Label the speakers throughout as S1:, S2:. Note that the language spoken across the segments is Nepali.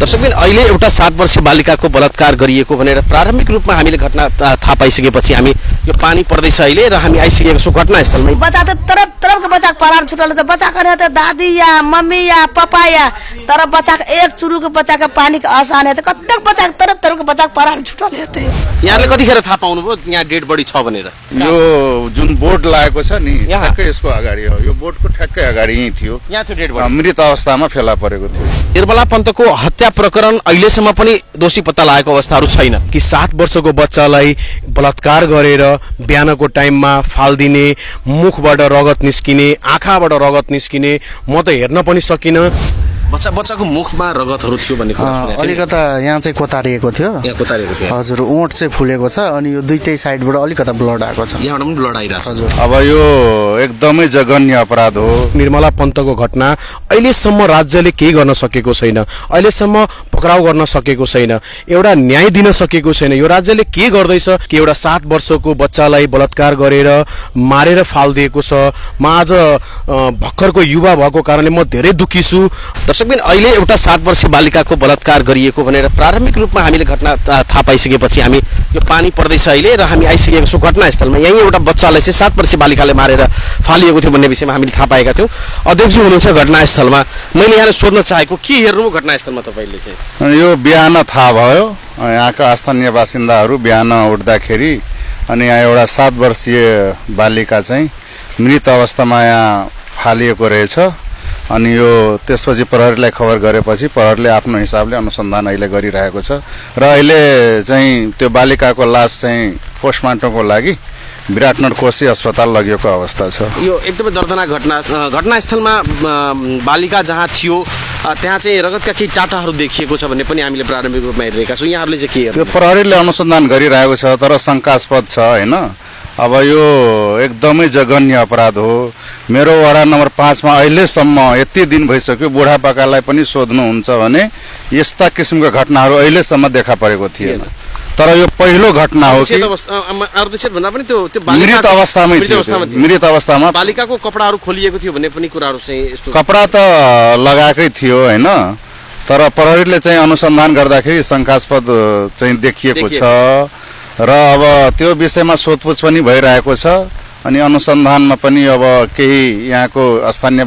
S1: दर्शकबिन अहिले एउटा 7 वर्षीय बालिकाको बलात्कार गरिएको भनेर प्रारम्भिक रूपमा हामीले घटना थाहा पाइसकेपछि हामी यो पानी पर्दैछ अहिले र हामी आइसकेको छौं घटनास्थलमै।
S2: बच्चा त तरफ बच्चा परार छुटल त बच्चा करे त दादी या मम्मी या पापा या तर बच्चा एक चुरुको बच्चाको पानीको आसान है त कत्ते बच्चा तरफ बच्चा परार छुटल हेते।
S1: यहाँले कतिखेर थाहा पाउनुभयो यहाँ डेड बडी छ भनेर?
S3: यो जुन बोर्ड लागेको छ नि ठ्याक्कै यसको अगाडि हो, यो बोर्डको ठ्याक्कै अगाडि यही थियो।
S1: यहाँ थियो डेड बडी,
S3: मृत अवस्थामा फेला परेको थियो।
S1: निर्मला पन्तको हत्या प्रकरण अहिलेसम्म पनि दोषी पत्ता लागेको अवस्थाहरू छैन कि 7 वर्षको बच्चालाई बलात्कार गरेर बिहानको टाइममा फाल्दिने, मुखबाट रगत निस्किने, आँखाबाट रगत निस्किने, म त हेर्न पनि सकिन। बच्चाको मुखमा रगतहरू थियो भन्ने कुरा सुनेको थिएँ।
S4: अलिकता यहाँ चाहिँ कोतारिएको थियो।
S1: यहाँ कोतारिएको थियो।
S4: हजुर, ओठ चाहिँ फुलेको छ अनि यो दुईटै साइडबाट अलिकता ब्लड आएको छ।
S1: यहाँबाट पनि ब्लड आइरहेको छ।
S4: हजुर,
S3: अब यो एकदमै जघन्य अपराध हो।
S1: निर्मला पन्तको घटना अहिलेसम्म राज्यले केही गर्न सकेको छैन, अहिलेसम्म पक्राउ गर्न सकेको छैन, एउटा न्याय दिन सकेको छैन। यो राज्यले के गर्दैछ कि एउटा 7 वर्षको बच्चालाई बलात्कार गरेर मारेर फालिदिएको छ। म आज भर्खरको युवा भएको कारणले म धेरै दुखी छु। दर्शकबिन अहिले एउटा 7 वर्षीय बालिकाको बलात्कार गरिएको भनेर प्रारम्भिक रूपमा हामीले घटना थाहा पाइसकेपछि हामी यो पानी पर्दैछ अहिले र हामी आइसकेको छौं घटनास्थलमा। यही एउटा बच्चालाई चाहिँ 7 वर्षीय बालिकाले मारेर फालिएको थियो भन्ने विषयमा हामीले थाहा पाएका थियौं। अध्यक्षजी हुनुहुन्छ घटनास्थलमा, मैले यहाँलाई सोध्न चाहेको के हेर्नुभयो घटनास्थलमा तपाईले चाहिँ?
S3: यो बिहान थाहा भयो, यहाँका स्थानीय बासिन्दाहरू बिहान उठ्दाखेरि अनि यहाँ एउटा 7 वर्षीय बालिका चाहिँ मृत अवस्थामा यहाँ फालिएको रहेछ। अनि यो त्यसपछि प्रहरीलाई खबर गरेपछि प्रहरीले आफ्नो हिसाबले अनुसन्धान अहिले गरिरहेको छ र अहिले चाहिँ त्यो बालिकाको लास चाहिँ पोस्टमार्टमको लागि विराटनगर कोशी अस्पताल लगिएको अवस्था छ।
S1: यो एकदमै दर्दनाक घटनास्थलमा बालिका जहाँ थियो त्यहाँ चाहिँ रगतका केही टाटाहरू देखिएको छ भन्ने पनि हामीले प्रारम्भिक रूपमा हेरिरहेका छौँ। यहाँहरूले चाहिँ के हेर्नु?
S3: त्यो प्रहरीले अनुसन्धान गरिरहेको छ तर शङ्कास्पद छ हैन। अब यो एकदमै जघन्य अपराध हो। मेरो वडा नम्बर 5 मा अहिलेसम्म यति दिन भइसक्यो बुढापाकालाई पनि सोध्नुहुन्छ भने यस्ता किसिमका घटनाहरू अहिलेसम्म देखा परेको थिएन। तर यो पहिलो घटना हो कि मृत अवस्थामा
S1: बालिकाको कपडाहरू खोलिएको थियो भन्ने पनि कुराहरू चाहिँ यस्तो
S3: कपडा त लगाएकै थियो हैन। तर प्रहरीले चाहिँ अनुसन्धान गर्दाखेरि शङ्कास्पद चाहिँ देखिएको छ र अब त्यो विषयमा सोधपुछ पनि भइरहेको छ। अनि अनुसन्धानमा पनि अब केही यहाँको स्थानीय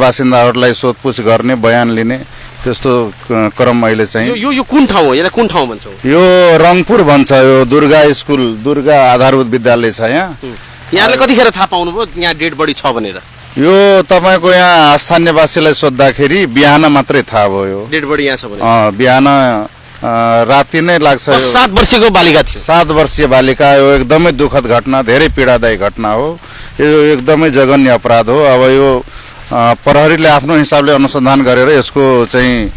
S3: बासिन्दाहरूलाई सोधपुछ गर्ने, बयान लिने त्यस्तो क्रम अहिले चाहिँ
S1: यो कुन ठाउँ हो? यसलाई कुन ठाउँ भन्छौ?
S3: यो रङपुर भन्छ। यो दुर्गा स्कुल, दुर्गा आधारभूत विद्यालय छ यहाँ।
S1: यहाँले कतिखेर थाहा पाउनुभयो यहाँ डेड बडी छ भनेर?
S3: यो तपाईको यहाँ स्थानीयवासीलाई सोद्धाखेरि बिहान मात्रै थाहा भयो
S1: डेड बडी यहाँ छ भने।
S3: बिहान राति नै लाग्छ।
S1: 7 वर्षको बालिका थियो।
S3: 7 वर्षीय बालिका। यो एकदमै दुःखद घटना, धेरै पीडादायी घटना हो। यो एकदमै जघन्य अपराध हो। अब यो प्रहरीले आफ्नो हिसाबले अनुसन्धान गरेर यसको चाहिँ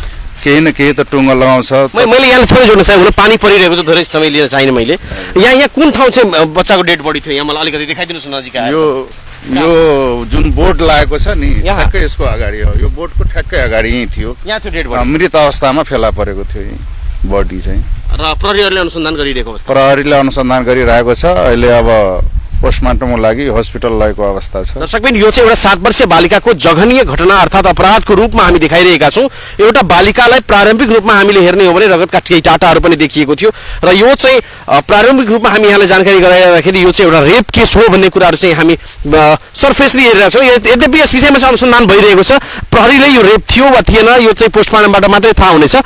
S3: केही न केही त टुङ्गो लगाउँछ।
S1: मैले यहाँ थोरै जोड्न चाहे, पानी परिरहेको छ, धेरै समय लिन चाहिने मैले। यहाँ कुन ठाउँ चाहिँ बच्चाको डेड बडी थियो? यहाँ मलाई अलिकति देखाइदिनुस् न नजिक।
S3: यो जुन बोर्ड लागेको छ नि ठ्याक्कै यसको अगाडि हो, यो बोर्डको ठ्याक्कै अगाडि यही थियो।
S1: यहाँ थियो डेड बडी,
S3: मृत अवस्थामा फेला परेको थियो बडी चाहिँ।
S1: र प्रहरीले अनुसन्धान गरिरहेको अवस्था?
S3: प्रहरीले अनुसन्धान गरिरहेको छ। अहिले अब पोस्टमार्टमको लागि हस्पिटल लगेको अवस्था छ।
S1: दर्शकबिन यो चाहिँ एउटा 7 वर्षीय बालिकाको जघन्य घटना अर्थात् अपराधको रूपमा हामी देखाइरहेका छौँ। एउटा बालिकालाई प्रारम्भिक रूपमा हामीले हेर्ने हो भने रगतका केही टाटाहरू पनि देखिएको थियो र यो चाहिँ प्रारम्भिक रूपमा हामी यहाँलाई जानकारी गराइराख्दाखेरि यो चाहिँ एउटा रेप केस हो भन्ने कुराहरू चाहिँ हामी सरफेसली हेरिरहेका छौँ। यद्यपि यस विषयमा चाहिँ अनुसन्धान भइरहेको छ। प्रहरीले यो रेप थियो वा थिएन यो चाहिँ पोस्टमार्टमबाट मात्रै थाहा हुनेछ।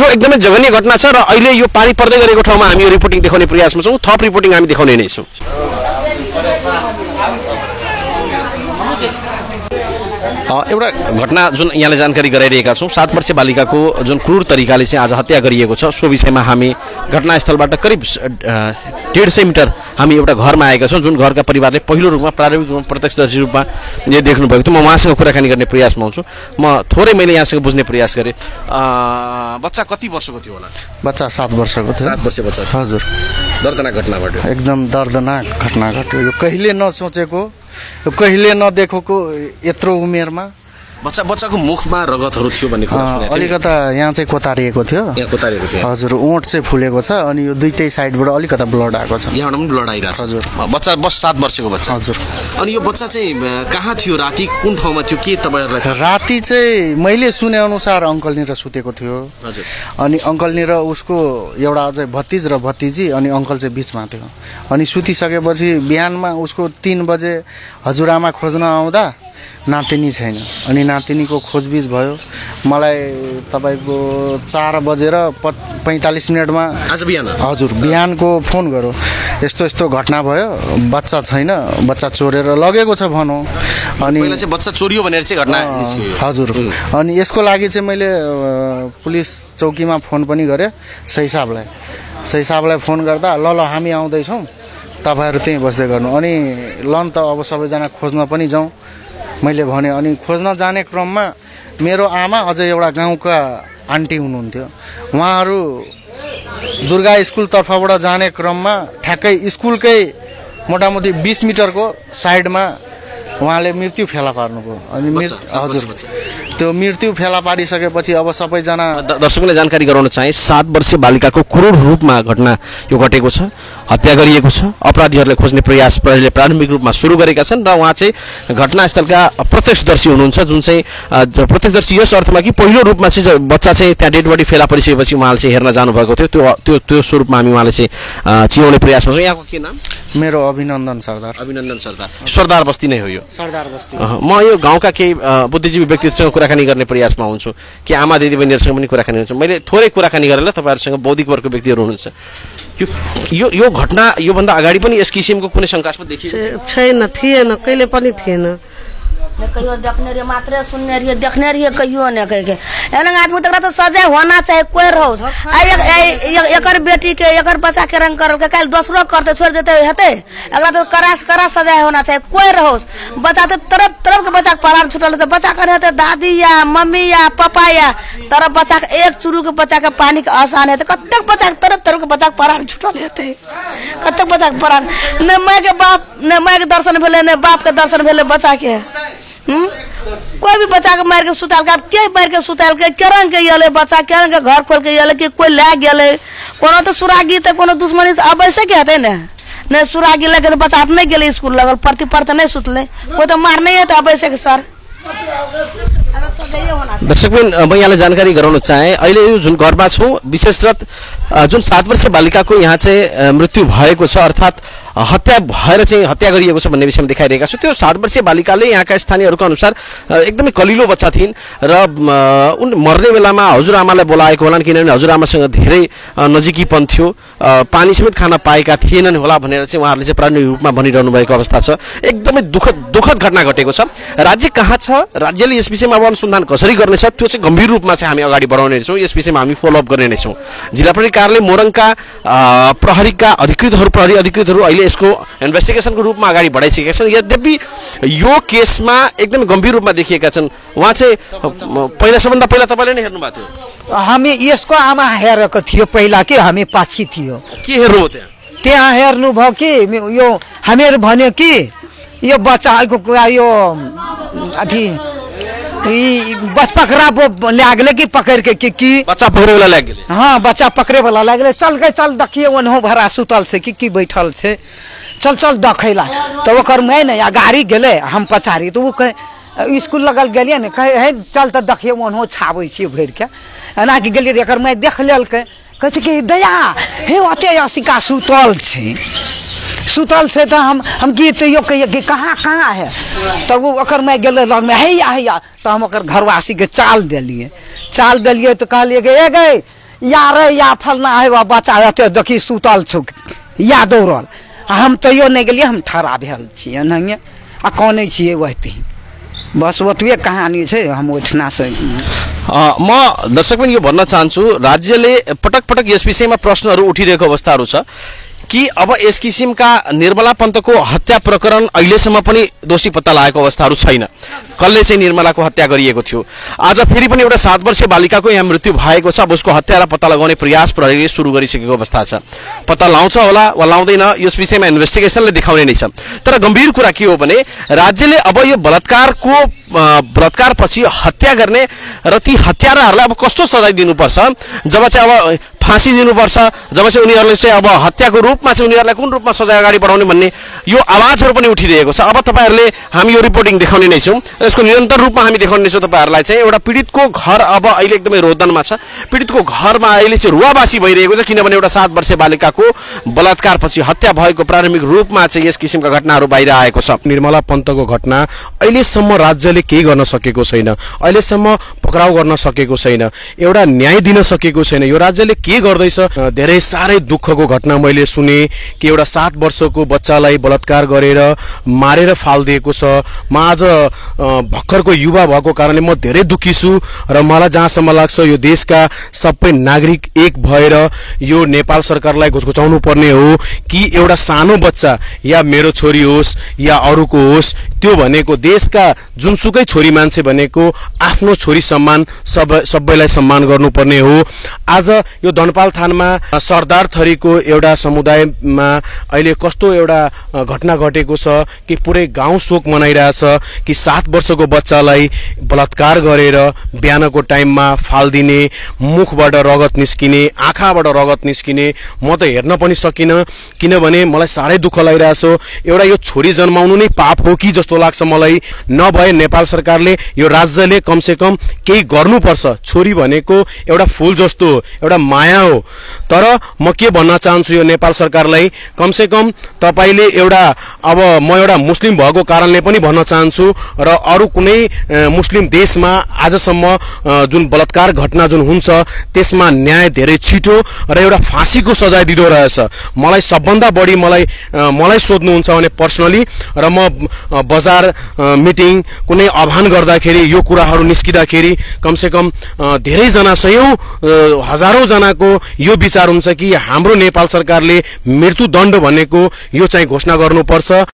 S1: यो एकदमै जघन्य घटना छ र अहिले यो पानी पर्दै गरेको ठाउँमा हामी यो रिपोर्टिङ देखाउने प्रयासमा छौँ। थप रिपोर्टिङ हामी देखाउने नै छौँ। एउटा घटना जुन यहाँले जानकारी गराइरहेका छौँ, 7 वर्षीय बालिकाको जुन क्रूर तरिकाले चाहिँ आज हत्या गरिएको छ सो विषयमा हामी घटनास्थलबाट करिब 150 मिटर हामी एउटा घरमा आएका छौँ जुन घरका परिवारले पहिलो रूपमा प्रारम्भिक रूपमा प्रत्यक्षदर्शी रूपमा देख्नुभएको थियो। म उहाँसँग कुराकानी गर्ने प्रयासमा हुन्छु। म थोरै मैले यहाँसँग बुझ्ने प्रयास गरेँ। बच्चा कति वर्षको थियो होला?
S4: बच्चा 7 वर्षको थियो।
S1: 7 वर्षीय बच्चा? हजुर। दर्दनाक घटना घट्यो,
S4: एकदम दर्दनाक घटना घट्यो। यो कहिले नसोचेको, कहिले नदेखेको यत्रो उमेरमा
S1: बच्चाको मुखमा रगतहरू थियो भन्ने कुरा सुनेको थिएँ।
S4: अलिकता यहाँ चाहिँ कोतारिएको थियो।
S1: यहाँ कोतारिएको थियो।
S4: हजुर, ओठ चाहिँ फुलेको छ अनि यो दुईटै साइडबाट अलिकता ब्लड आएको छ।
S1: यहाँबाट पनि ब्लड आइरहेको छ।
S4: हजुर।
S1: बच्चा बस 7 वर्षको बच्चा।
S4: हजुर।
S1: अनि यो बच्चा चाहिँ कहाँ थियो राति, कुन ठाउँमा थियो, के तपाईँहरूलाई?
S4: राति चाहिँ मैले सुने अनुसार अङ्कलनिर सुतेको थियो।
S1: हजुर।
S4: अनि अङ्कलनिर उसको एउटा अझै भतिज र भतिजी अनि अङ्कल चाहिँ बिचमा थियो। अनि सुतिसकेपछि बिहानमा उसको 3 बजे हजुरआमा खोज्न आउँदा नातिनी छैन। अनि नातिनीको खोजबिज भयो। मलाई तपाईँको 4 बजेर 45 मिनटमा
S1: आज बिहान?
S4: हजुर, बिहानको फोन गर्यो, यस्तो यस्तो घटना भयो, बच्चा छैन, बच्चा चोरेर लगेको छ भनौँ। अनि
S1: पहिला चाहिँ बच्चा चोरियो भनेर चाहिँ घटना निस्कियो।
S4: हजुर। अनि यसको लागि चाहिँ मैले पुलिस चौकीमा फोन पनि गरेँ, सही साहबलाई फोन गर्दा ल हामी आउँदैछौँ, तपाईँहरू त्यहीँ बस्दै गर्नु। अनि लन त अब सबैजना खोज्न पनि जाउँ मैले भने। अनि खोज्न जाने क्रममा मेरो आमा अझै एउटा गाउँका आन्टी हुनुहुन्थ्यो, उहाँहरू दुर्गा स्कुल तर्फबाट जाने क्रममा ठ्याक्कै स्कुलकै मोटामोटी 20 मिटरको साइडमा उहाँले मृत्यु फेला पार्नुभयो। अनि हजुर, त्यो मृत्यु फेला पारिसकेपछि अब सबैजना
S1: दर्शकलाई जानकारी गराउन चाहे 7 वर्षीय बालिकाको क्रूर रूपमा घटना यो घटेको छ, हत्या गरिएको छ। अपराधीहरूले खोज्ने प्रयास प्रहरीले प्रारम्भिक रूपमा सुरु गरेका छन् र उहाँ चाहिँ घटनास्थलका प्रत्यक्षदर्शी हुनुहुन्छ, जुन चाहिँ प्रत्यक्षदर्शी यस अर्थमा कि पहिलो रूपमा चाहिँ बच्चा चाहिँ त्यहाँ डेड बडी फेला परिसकेपछि उहाँले चाहिँ हेर्न जानुभएको थियो। त्यो स्वरूपमा हामी उहाँले चाहिँ चिनाउने प्रयासमा छौँ। यहाँको के नाम?
S4: मेरो अभिनन्दन सरदार।
S1: अभिनन्दन सरदार। सरदार बस्ती नै हो यो?
S4: सरदार बस्ती।
S1: म यो गाउँका केही बुद्धिजीवी व्यक्तिहरूसँग कुराकानी गर्ने प्रयासमा हुन्छु, कि आमा दिदीबहिनीहरूसँग पनि कुराकानी हुन्छु। मैले थोरै कुराकानी गरेर तपाईँहरूसँग बौद्धिक वर्गको व्यक्तिहरू हुनुहुन्छ। यो घटना योभन्दा अगाडि पनि यस किसिमको कुनै शङ्कास्पद देखिएको
S2: छैन? थिएन, कहिले पनि थिएन। कहियो देखने रहिए, मात्रै सुनने रहिए, देखने रहिए, कहियो नहीं कह एना आदमी तक तो सजा होना चाहिए। कोई रहो एकर बेटी के एकर बच्चा के रंग कर कल दोसरो करते छोड़ देते हेते, अगला तो करा सजा होना चाहिए। कोई रहो बच्चा तो तरफ के बच्चा परार छुटल तो बच्चा करे हेते दादी या मम्मी या पापा या तरफ बच्चा के एक चुरू के बच्चा के पानी के आसान है। कतक बच्चा तरफ के बच्चा परार छुटल हेते, कतक बच्चा परार न माय के बाप न माय के दर्शन भेले न बाप के दर्शन भेले बच्चा के। कोई भी बच्चा के मार के सुताल के मार के सुताल के केरंग के येले बच्चा केरंग के घर खोल के येले कि कोई लाग गेले कोनो तो सुरागी त कोनो दुश्मनी अब ऐसे के हते ने सुरागी लगे तो बच्चा नहीं गेले स्कूल लगल प्रति नहीं सुतले कोई तो मार नहीं है तो अब ऐसे के सर।
S1: दर्शकबिन म यहाँलाई जानकारी गराउन चाहे अहिले यो जुन घरमा छौँ विशेषत जुन 7 वर्षीय बालिकाको यहाँ चाहिँ मृत्यु भएको छ अर्थात् हत्या भएर चाहिँ हत्या गरिएको छ भन्ने विषयमा देखाइरहेका छु। त्यो 7 वर्षीय बालिकाले यहाँका स्थानीयहरूको अनुसार एकदमै कलिलो बच्चा थिइन् र उन मर्ने बेलामा हजुरआमालाई बोलाएको होलान्, किनभने हजुरआमासँग धेरै नजिकीपन थियो, पानी समेत खान पाएका थिएनन् होला भनेर चाहिँ उहाँहरूले चाहिँ प्रारम्भिक रूपमा भनिरहनु भएको अवस्था छ। एकदमै दुःखद घटना घटेको छ। राज्य कहाँ छ, राज्यले यस विषयमा अब अनुसन्धान कसरी गर्नेछ त्यो चाहिँ गम्भीर रूपमा चाहिँ हामी अगाडि बढाउने छौँ। यस विषयमा हामी फलोअप गर्ने नै छौँ। जिल्ला प्रहरी कार्यालय मोरङका प्रहरीका प्रहरी अधिकृतहरू अहिले यसको इन्भेस्टिगेसनको रूपमा अगाडि बढाइसकेका छन्। यद्यपि यो केसमा एकदमै गम्भीर रूपमा देखिएका छन्। उहाँ चाहिँ सबभन्दा पहिला तपाईँले नै हेर्नु भएको थियो?
S5: हामी यसको आमा हेरेको थियो पहिला कि हामी पछि थियो।
S1: के हेर्नु
S5: त्यहाँ हेर्नुभयो कि यो हामीहरू भन्यो कि यो बच्चाको यो अथी बस पकड़ा लागले कि पकड़ के कि
S1: बच्चा पकड़े वाला लाग गेले।
S5: हाँ बच्चा पकड़े वाला लाग गेले। चल देखिए ओनहो भरा सुतल से कि बैठल से चल देखैला तो ओकर मैं न गाड़ी गेले हम पछाड़ी तो वो कहे स्कूल लगल गेलिए न कहे हे चल तो देखिए ओनहो छाबै छी भर के एना कि गेलिए एकर मैं देख लेल के कहे कि दया हे ओते असिका सुतल छे सुतल से तो हम गीत यो कहिए कि कहाँ है तो वो ओकर मैं गेले लग में हैया तो हम ओकर घरवासी के चाल दिलिए तो कहलिए कि ए गए यार या फलना है वा बच्चा एते देखी सुतल छौ या दौड़ल हम तो यो नहीं गेलिए हम ठहरा भेल छिए नहीं आ कौन छिए वही बस ओतबे कहानी है। हम ओठना से
S1: म दर्शक पनि यो भन्न चाहन्छु राज्यले पटक यस विषयमा प्रश्नहरू उठिरहेको अवस्थाहरू छ। कि अब यस किसिमका निर्मला पन्तको हत्या प्रकरण अहिलेसम्म पनि दोषी पत्ता लागेको अवस्थाहरू छैन। कसले चाहिँ निर्मलाको हत्या गरिएको थियो, आज फेरि पनि एउटा 7 वर्षीय बालिकाको यहाँ मृत्यु भएको छ। अब उसको हत्यालाई पत्ता लगाउने प्रयास प्रहरीले सुरु गरिसकेको अवस्था छ। पत्ता लाउँछ होला वा लाउँदैन यस विषयमा इन्भेस्टिगेसनले देखाउने नै छ। तर गम्भीर कुरा के हो भने राज्यले अब यो बलात्कारपछि हत्या गर्ने र ती हत्याराहरूलाई अब कस्तो सजाय दिनुपर्छ, जब चाहिँ अब फाँसी दिनुपर्छ, जब चाहिँ उनीहरूले चाहिँ अब हत्याको रूपमा चाहिँ उनीहरूलाई कुन रूपमा सजाय अगाडि बढाउने भन्ने यो आवाजहरू पनि उठिरहेको छ। अब तपाईँहरूले हामी यो रिपोर्टिङ देखाउने नै छौँ, यसको निरन्तर रूपमा हामी देखाउने छौँ तपाईँहरूलाई चाहिँ। एउटा पीडितको घर अब अहिले एकदमै रोदनमा छ। पीडितको घरमा अहिले चाहिँ रुवाबासी भइरहेको छ, किनभने एउटा 7 वर्षीय बालिकाको बलात्कारपछि हत्या भएको प्रारम्भिक रूपमा चाहिँ यस किसिमका घटनाहरू बाहिर आएको छ। निर्मला पन्तको घटना अहिलेसम्म राज्यले केही गर्न सकेको छैन, अहिलेसम्म पक्राउ गर्न सकेको छैन, एउटा न्याय दिन सकेको छैन। यो राज्यले के गर्दैछ? धेरै साह्रै दुःखको घटना मैले सुने कि एउटा 7 वर्षको बच्चालाई बलात्कार गरेर मारेर फालिदिएको छ। म आज भर्खरको युवा भएको कारणले म धेरै दुःखी छु र मलाई जहाँसम्म लाग्छ यो देशका सबै नागरिक एक भएर यो नेपाल सरकारलाई घुचघुचाउनु पर्ने हो कि एउटा सानो बच्चा या मेरो छोरी होस् या अरूको होस्, त्यो भनेको देशका जुनसुकै छोरी मान्छे भनेको आफ्नो छोरी सम्मान सबैलाई सम्मान गर्नुपर्ने हो। आज यो दनपाल थानमा सरदार थरीको एउटा समुदायमा अहिले कस्तो एउटा घटना घटेको छ कि पुरै गाउँ शोक मनाइरहेछ कि 7 वर्षको बच्चालाई बलात्कार गरेर बिहानको टाइममा फालिदिने, मुखबाट रगत निस्किने, आँखाबाट रगत निस्किने। म त हेर्न पनि सकिनँ, किनभने मलाई साह्रै दुःख लागिरहेछ। एउटा यो छोरी जन्माउनु नै पाप हो कि जस्तो लाग्छ मलाई। नभए नेपाल सरकारले यो राज्यले कमसेकम केही गर्नुपर्छ। छोरी भनेको एउटा फूल जस्तो हो, एउटा माया हो। तर म के भन्न चाहन्छु यो नेपाल सरकारलाई, कमसेकम तपाईले एउटा, अब म एउटा मुस्लिम भएको कारणले पनि भन्न चाहन्छु र अरू कुनै मुस्लिम देशमा आजसम्म जुन बलात्कार घटना जुन हुन्छ त्यसमा न्याय धेरै छिटो र एउटा फाँसीको सजाय दिँदो रहेछ। मलाई सबभन्दा बढी मलाई सोध्नुहुन्छ भने पर्सनली र म बजार मिटिङ कुनै आह्वान गर्दाखेरि यो कुराहरू निस्किँदाखेरि कमसेकम धेरैजना, सयौं हजारौं जनाको यो विचार हुन्छ कि हाम्रो नेपाल सरकारले मृत्युदण्ड भनेको यो चाहिँ घोषणा गर्नुपर्छ।